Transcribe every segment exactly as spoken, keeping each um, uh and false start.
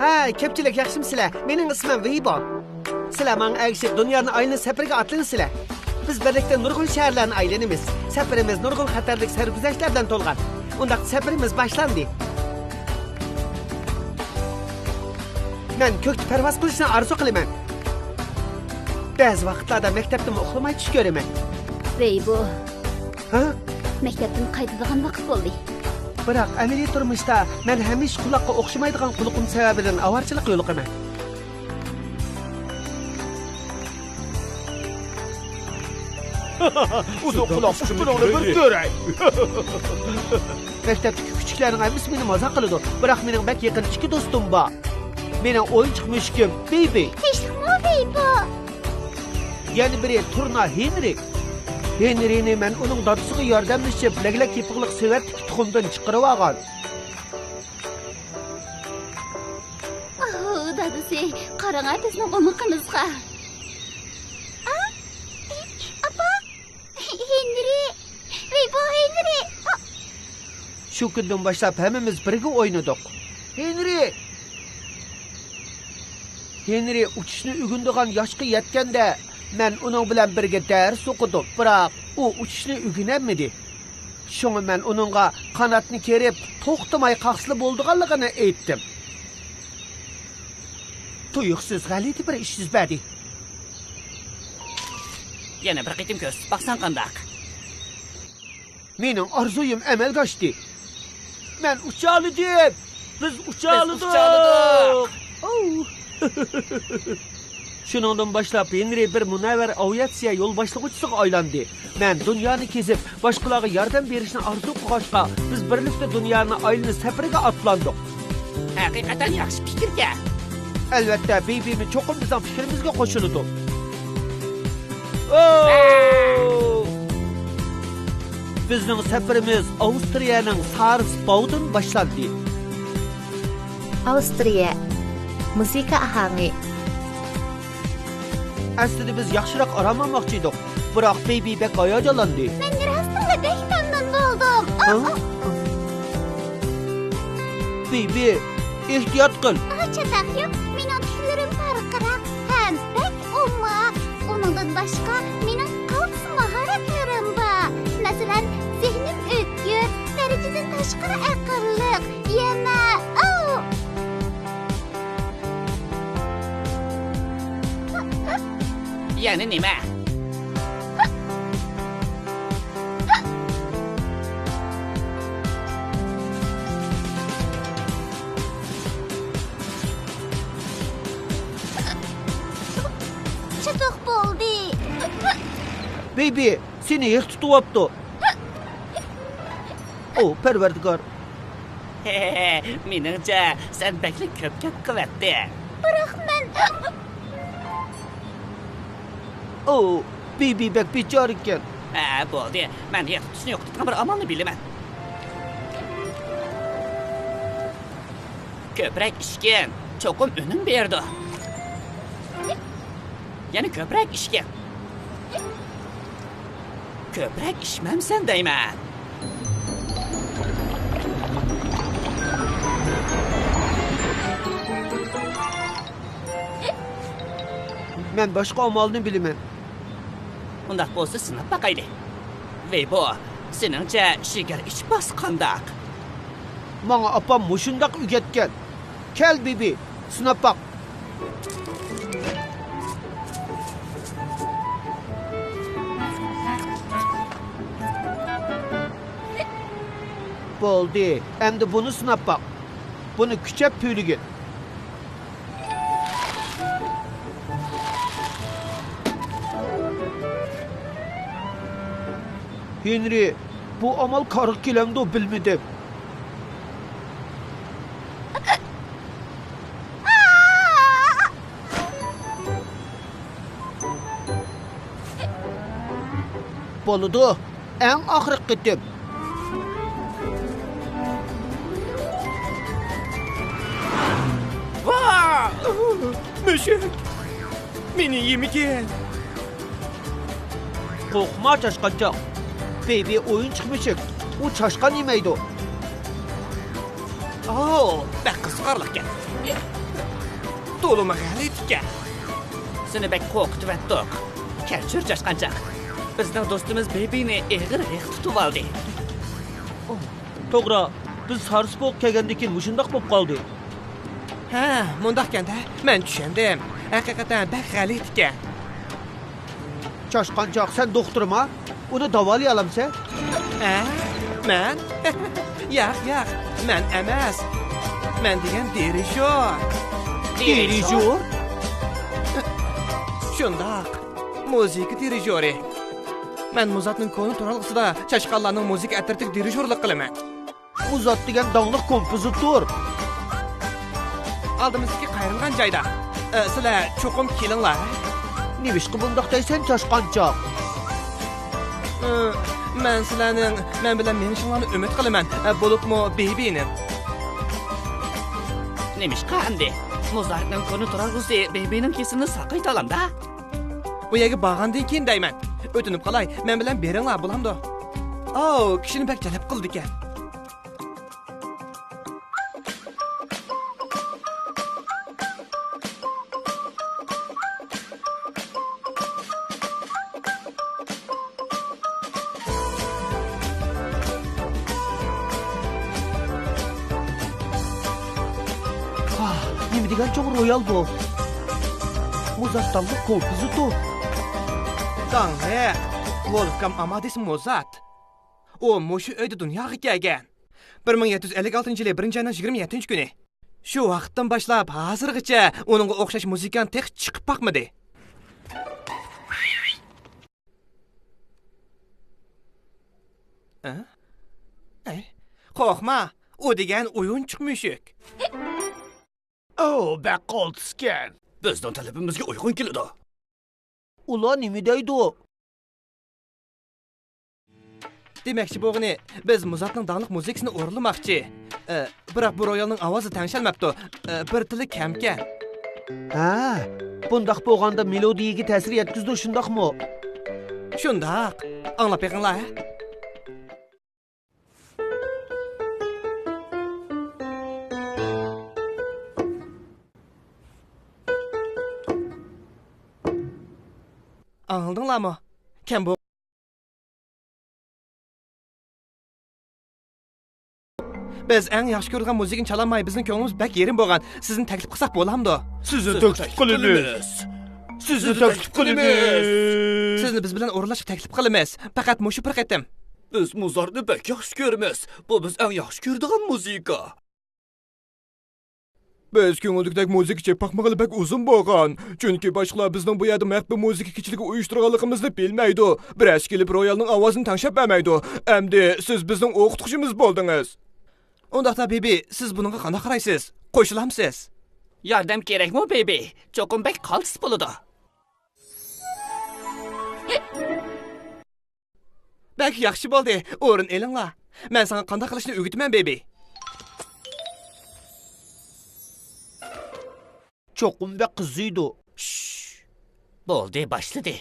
ھە، كۆپچىلىك ياخشىمۇسىلەر؟ مېنىڭ ئىسمىم ۋېيبو. سىلەر ماڭا ئەگىشىپ دۇنيانى ئايلىنىش سەپىرىگە ئاتلىنىسىلەر. بىز بىرلىكتە نۇرغۇن شەھەرلەرنى ئايلىنىمىز. سەپىرىمىز نۇرغۇن خەتەرلىك سەرگۈزەشتلەر بىلەن تولغان. ئۇنداقتا سەپىرىمىز باشلاندى. مەن كۆكتە پەرۋاز قىلىشنى ئارزۇ قىلىمەن. بەزى ۋاقىتلاردا مەكتەپتىمۇ ئۇخلىماي چۈش كۆرىمەن. ۋېيبو. ھە؟ مەكتەپتىن قايتىدىغان ۋاقىت بولدى. بىراق ئەمەلىي تۇرمۇشتا مەن ھەمىشە قۇلاققا ئوخشىمايدىغان قۇلىقىم سەۋەبىدىن ئاۋارىچىلىققا يولۇقىمەن. ئۇزۇن قۇلاق ئۇچۇرۇڭنى بىر كۆرەي. مەكتەپتىكى كۈچۈكلەرنىڭ ھەممىسى مېنى مازاق قىلىدۇ، بىراق مېنىڭ بەك يېقىن ئىككى دوستۇم بار. مېنىڭ ئويۇنچۇق مۈشۈكۈم بىبى. تىنچلىقمۇ بىبو؟ يەنە بىرى تۇرنا ھېنرى. ھېنرىنى مەن ئۇنىڭ دادىسىغا ياردەملىشىپ، لەگلەك يېپىقلىق سېۋەتتىكى تۇخۇمدىن چىقىرىۋالغان. ئاھ، دادىسى، قاراڭا بىزنىڭ ئومىقىمىزغا. ئا، ئاپا، ھېنرى، ۋېيبو ھېنرى. ئا. شۇ كۈندىن باشلاپ ھەممىمىز بىرگە ئوينىدۇق. ھېنرى! ھېنرى ئۇچۇشنى ئۆگىنىدىغان ياشقا يەتكەندە، مەن ئۇنىڭ بىلەن بىرگە دەرس ئوقۇدۇم، بىراق ئۇ ئۇچۇشنى ئۆگىنەلمىدى. شۇڭا مەن ئۇنىڭغا قاناتنى كېرىپ، توختىماي قاقسىلا بولىدىغانلىقىنى ئېيتتىم. تۇيۇقسىز غەلىتە بىر ئىش يۈز بەردى. يەنە بىر قېتىم كۆرسىتىپ باقساڭ قانداق؟ مېنىڭ ئارزۇيۇم ئەمەلگە ئاشتى. مەن ئۇچالىدىم. بىز ئۇچالىدۇق. ئۇچالىدۇق. ئوۋ. شۇنىڭدىن باشلاپ ھېنرى بىر مۇنەۋۋەر ئاۋىئاتسىيە يولباشلىغۇچىسىغا ئايلاندى. مەن دۇنيانى كېزىپ، باشقىلارغا ياردەم بېرىشنى ئارزۇ قىلغاچقا، بىز بىرلىكتە دۇنيانى ئايلىنىش سەپىرىگە ئاتلاندۇق. ھەقىقەتەن ياخشى پىكىركەن. ئەلۋەتتە، بىبىمۇ چوقۇم بىزنىڭ پىكرىمىزگە قوشۇلىدۇ. ئوو! بىزنىڭ سەپىرىمىز ئاۋسترىيەنىڭ سارسباۋدىن باشلاندى. ئاۋسترىيە. مۇزىكا ئاھاڭى. ئەسلىدە بىز ياخشىراق ئارام ئالماقچى ئىدۇق، بىراق بىبى بەك ھاياجانلاندى. مەن راستتىنلا بەك مەمنۇن بولدۇم. ھە؟ بىبى، ئېھتىيات قىل. ئاھ، چاتاق يوق، مېنىڭ تۈكلىرىم پارقىراق ھەم بەك ئوماق. ئۇنىڭدىن باشقا، مېنىڭ قالتىس ماھارەتلىرىم بار. مەسىلەن، زېھنىم ئۆتكۈر، دەرىجىدىن تاشقىرى ئەقىللىق. يەنە، ئاۋۇ! يەنە نېمە؟ چاتاق بولدى. بىبى، سېنى ھېق تۇتۇۋاپتۇ. ئو، پەرۋەردىگار. مېنىڭچە، سەن بەكلا كۆپ گەپ قىلىۋەتتىڭ. بىراق مەن. ئو، بىبى بەك بىچارە ئىكەن. ھە، بولدى. مەن ھېق تۇتۇشنى يوقىتىدىغان بىر ئامالنى بىلىمەن. كۆپرەك ئىچكىن، چوقۇم ئۈنۈم بېرىدۇ. يەنە كۆپرەك ئىچكىن. كۆپرەك ئىچمەمسەن دەيمەن. مەن باشقا ئامالنى بىلىمەن. ئۇنداق بولسا سىناپ باقايلى. ۋېيبو، سېنىڭچە شېكەر ئىچىپ باقسا قانداق؟ ماڭا ئاپام مۇشۇنداق ئۆگەتكەن. كەل، بىبى، سىناپ باق. بولدى، ئەمدى بۇنى سىناپ باق. بۇنى كۈچەپ پۈۋلىگىن. ھېنرى، بۇ ئامال كارغا كېلەمدۇ بىلمىدىم. بولىدۇ، ئەڭ ئاخىرقى قېتىم. ۋا! مۈشۈك! مېنى يېمىگىن! قورقما، چاشقانچاق. بېبى ئويۇنچۇق مۈشۈك. ئۇ چاشقان يېمەيدۇ. ئاۋۇ، بەك قىزىقارلىق گەپ. تولىمۇ غەلىتىكەن. سېنى بەك قورقۇتۇۋەتتۇق. كەچۈر، چاشقانچاق. بىزنىڭ دوستىمىز بېيبىنى ئېغىر ھېق تۇتۇۋالدى. توغرا، بىز سارسا پوق كەلگەندىن كېيىن مۇشۇنداق بولۇپ قالدى. ھە، مۇنداقكەن-دە. مەن چۈشەندىم. ھەقىقەتەن بەك غەلىتىكەن. چاشقانچاق، سەن دوختۇرما؟ ئۇنى داۋالىيالامسەن؟ ھە؟ مەن؟ ياق، ياق، مەن ئەمەس. مەن دېگەن دىرىژور. دىرىژور؟ شۇنداق. مۇزىكا دىرىژورى. مەن مۇزاتنىڭ كونا تۇرالغۇسىدا چاشقانلارنىڭ مۇزىكا ئەترىتىگە دىرىژورلۇق قىلىمەن. مۇزات دېگەن داڭلىق كومپوزىتور. ئالدىمىزدىكى قايرىلغان جايدا. ئە، سىلەر چوقۇم كېلىڭلار. نېمىشقا بۇنداق دەيسەن، چاشقانچاق؟ ئە، مەن سىلەرنىڭ مەن بىلەن مېڭىشىڭلارنى ئۈمىد قىلىمەن. ئە، بولۇپمۇ بېيبىنىڭ. نېمىشقا ئەمدى؟ مۇزاتنىڭ كونا تۇرالغۇسى بېيبىنىڭ كېسىلىنى ساقايتالامدا؟ ئۇ يەرگە بارغاندىن كېيىن دەيمەن. ئۆتۈنۈپ قالاي، مەن بىلەن بېرىڭلار، بولامدۇ؟ ئاۋۇ، كىشىنى بەك جەلپ قىلىدىكەن. ۋاھ، نېمە دېگەن چوڭ رويال بۇ! مۇزات داڭلىق كومپوزىتور. داڭلىق ۋولفگام ئامادېس مۇزات. ئۇ مۇشۇ ئۆيدە دۇنياغا كەلگەن. بىر مىڭ يەتتە يۈز ئەللىك ئالتىنچى يىلى بىرىنچى ئاينىڭ يىگىرمە يەتتىنچى كۈنى. شۇ ۋاقىتتىن باشلاپ ھازىرغىچە ئۇنىڭغا ئوخشاش مۇزىكانت تېخى چىقىپ باقمىدى. ئە؟ ئەي، قورقما، ئۇ دېگەن ئويۇنچۇق مۈشۈك. ئۇ بەك قالتىسكەن. بىزنىڭ تەلىپىمىزگە ئۇيغۇن كېلىدۇ. ئۇلار نېمە دەيدۇ؟ دېمەكچى بولغىنى، بىز مۇزاتنىڭ داڭلىق مۇزىكىسىنى ئورۇنلىماقچى. ئە، بىراق بۇ رويالنىڭ ئاۋازى تەڭشەلمەپتۇ. ئە، بىر تىلى كەمكەن. ھە، بۇنداق بولغاندا مېلودىيىگە تەسىر يەتكۈزىدۇ، شۇنداقمۇ؟ شۇنداق. ئاڭلاپ بېقىڭلار، ھە؟ ئاڭلىدىڭلارمۇ؟ كەم بۇ. بىز ئەڭ ياخشى كۆرىدىغان مۇزىكىنى چالالماي، بىزنىڭ كۆڭلىمىز بەك يېرىم بولغان. سىزنى تەكلىپ قىلساق بولامدۇ؟ سىزنى تەكلىپ قىلىمىز. سىزنى تەكلىپ قىلىمىز. سىزنى بىز بىلەن ئورۇنلاشقا تەكلىپ قىلىمىز. پەقەت مۇشۇ بىر قېتىم. بىز مۇزارنى بەك ياخشى كۆرىمىز. بۇ بىز ئەڭ ياخشى كۆرىدىغان مۇزىكا. بىز كۆڭۈلدىكىدەك مۇزىكا چېلىپ باقمىغىلى بەك ئۇزۇن بولغان. چۈنكى باشقىلار بىزنىڭ بۇ يەردە مەخپىي مۇزىكا كېچىلىكى ئۇيۇشتۇرغانلىقىمىزنى بىلمەيدۇ. بىرەرسى كېلىپ رويالنىڭ ئاۋازىنى تەڭشەپ بەرمەيدۇ. ئەمدى سىز بىزنىڭ ئوقۇتقۇچىمىز بولدىڭىز. ئۇنداقتا بېبى، سىز بۇنىڭغا قانداق قارايسىز؟ قوشۇلامسىز؟ ياردەم كېرەكمۇ بېبى؟ چوقۇم بەك قالتىس بولىدۇ. بەك ياخشى بولدى. ئورۇن ئېلىڭلار. مەن ساڭا قانداق قىلىشنى ئۆگىتىمەن، بېبى. چوقۇم بەك قىزىيدۇ. شش. بولدى، باشلىدى.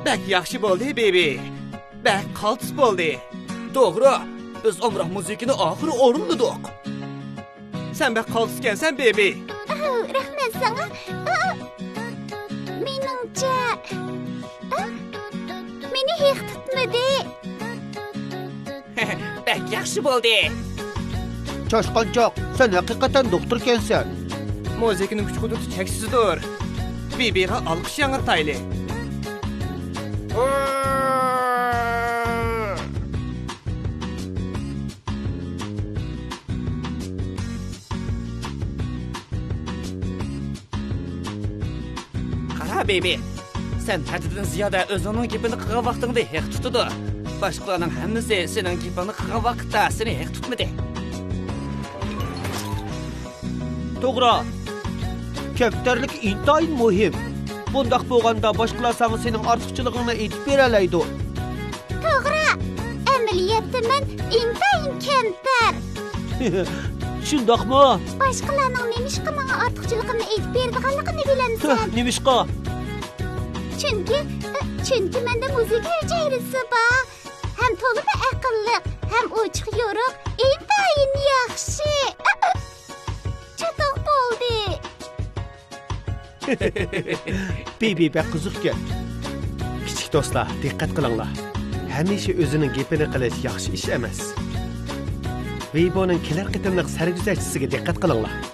بەك ياخشى بولدى، بېبى. بەك قالتىس بولدى. توغرا، بىز ئامراق مۇزىكىنى ئاخىرى ئورۇنلىدۇق. سەن بەك قالتىسكەنسەن، بېبى. ئاھ، رەھمەت ساڭا. ئاھ، مېنىڭچە. ئاھ، مېنى ھېق تۇتمىدى. بەك ياخشى بولدى. چاشقانچاق، سەن ھەقىقەتەن دوختۇركەنسەن. مۇزىكىنىڭ كۈچ-قۇدرىتى چەكسىزدۇر. بېبىغا ئالقىش ياڭرىتايلى. ھە، بېبى. سەن ھەددىدىن زىيادە ئۆزۈڭنىڭ گېپىنى قىلغان ۋاقتىڭدا ھەق تۇتىدۇ. باشقىلارنىڭ ھەممىسى سېنىڭ گېپىڭنى قىلغان ۋاقىتتا سېنى ھەق تۇتمىدى. توغرا. كەمتەرلىك ئىنتايىن مۇھىم. بۇنداق بولغاندا باشقىلار ساڭا سېنىڭ ئارتۇقچىلىقىڭنى ئېيتىپ بېرەلەيدۇ. توغرا. ئەمەلىيەتتە مەن ئىنتايىن كەمتەر. شۇنداقمۇ؟ باشقىلارنىڭ نېمىشقا ماڭا ئارتۇقچىلىقىمنى ئېيتىپ بېرىدىغانلىقىنى بىلەمسەن؟ نېمىشقا؟ چۈنكى، چۈنكى مەندە مۇزىكا ھۈجەيرىسى بار. ھەم تولىمۇ ئەقىللىق، ھەم ئوچۇق يورۇق، ئىنتايىن ياخشى. چاتاق بولدى. بىبى بەك قىزىقكەن. كىچىك دوستلار، دىققەت قىلىڭلار. ھەمىشە ئۆزىنىڭ گېپىنى قىلىش ياخشى ئىش ئەمەس. ۋېيبونىڭ كېلەر قېتىملىق سەرگۈزەشتىسىگە دىققەت قىلىڭلار.